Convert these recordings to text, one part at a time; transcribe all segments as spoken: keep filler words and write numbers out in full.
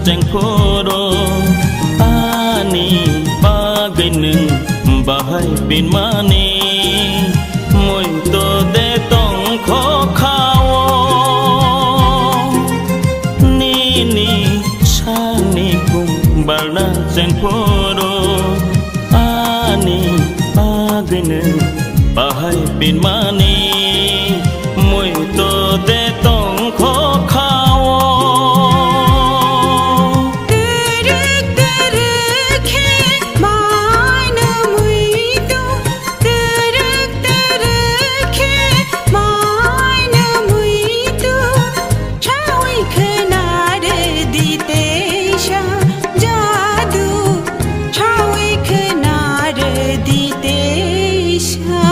Chengphuru ani bagwi nwng bahai pinmani muitu de tongkho khao. Nini sani kum barna chengphuru ani bagwi nwng bahai pinmani muitu de tongkho khao. Twrwk twrwk khe maino muitu, twrwk twrwk khe maino muitu. Chawi khwna rwdi teisa jadu, chawi khwna rwdi teisa.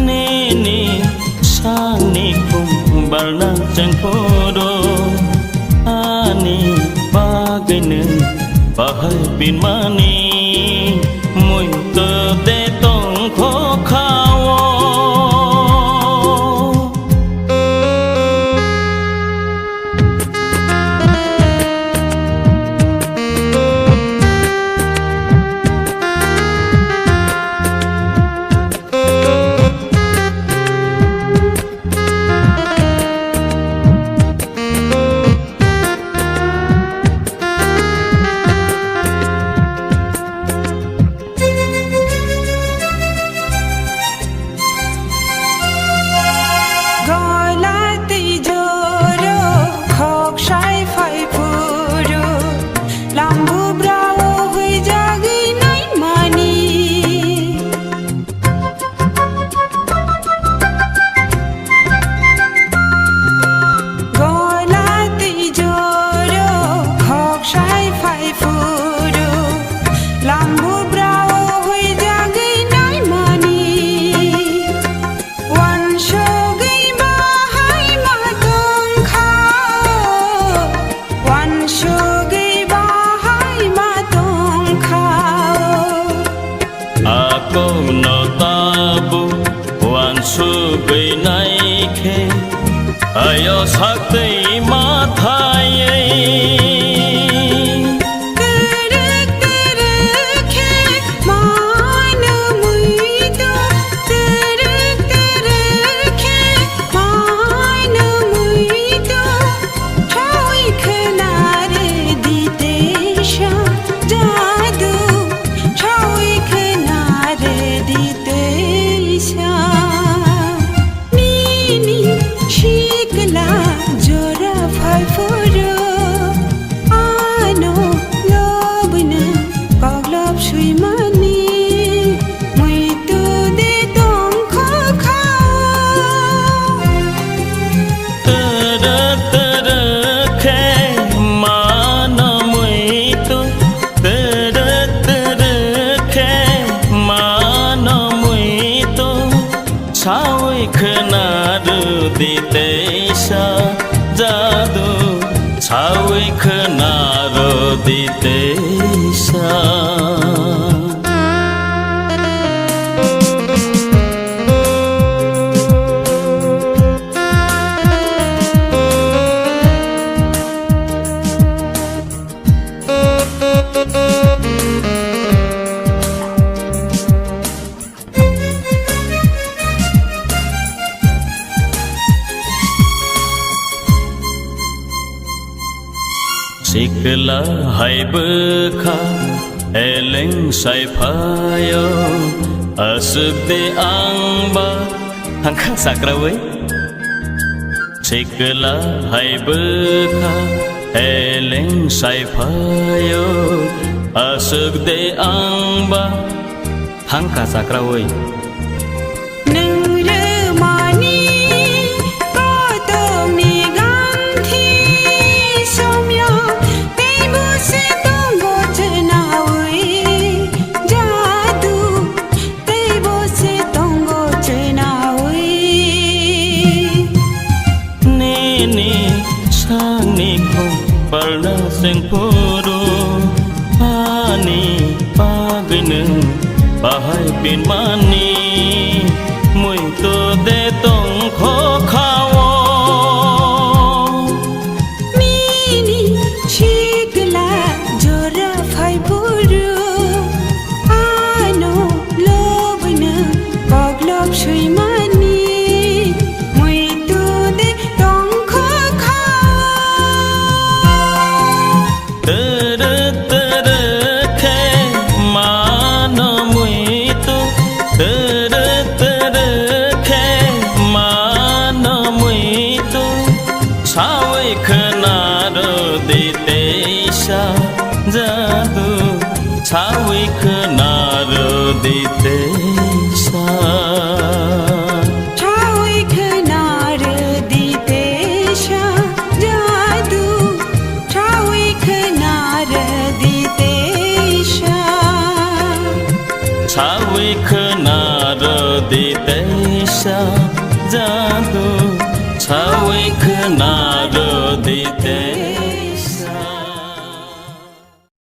Nini sani kum barna chengphuru ani bagwi nwng bahai pinmani muitu de tongkho khao. Gola tei joro khok sai phai phuru, lambu brao huijagwi naimani. Gola tei joro khok sai phai phuru, lambu brao huijagwi naimani. Wansugwi bahai ma tongkha, wansugwi bahai ma tongkha. Akokno tabuk wansugwi naikhe, ayo saktwi mathaiwi. Twrwk twrwk khe mano muitu, twrwk twrwk khe mano muitu. Chawi khwna rwdi teisa jadu, chawi khwna rwdi teisa. Nini sikla jora phai phuru, ano lobwino koklop swimani. Muitu de tongkho khao. Twrwk twrwk khe mano muitu, twrwk twrwk khe mano muitu. Sawi khwna rwdi teisa jadu, sawi khwna rwdi teisa. Sikla hai bwkha eleng sai phaio, aswk de ang ba hangkha sakraui. Sikla hai bwkha eleng sai phaio, aswk de ang ba hangkha sakraui. Nwng rwmani kotokni ganthi somyo, teibo se tongo chwnaui jadu, teibo se tongo chwnaui. Nini sakni khopalno chengphuru, ani bagwi nwng bahai pinmani muitu de tongkho khao. Nini Mani muitu de tongkha kha. Turu turu khe mano muitu, turu turu khe mano muitu, sawi khwnaro di teisa jadu, sawi khwnaro di te.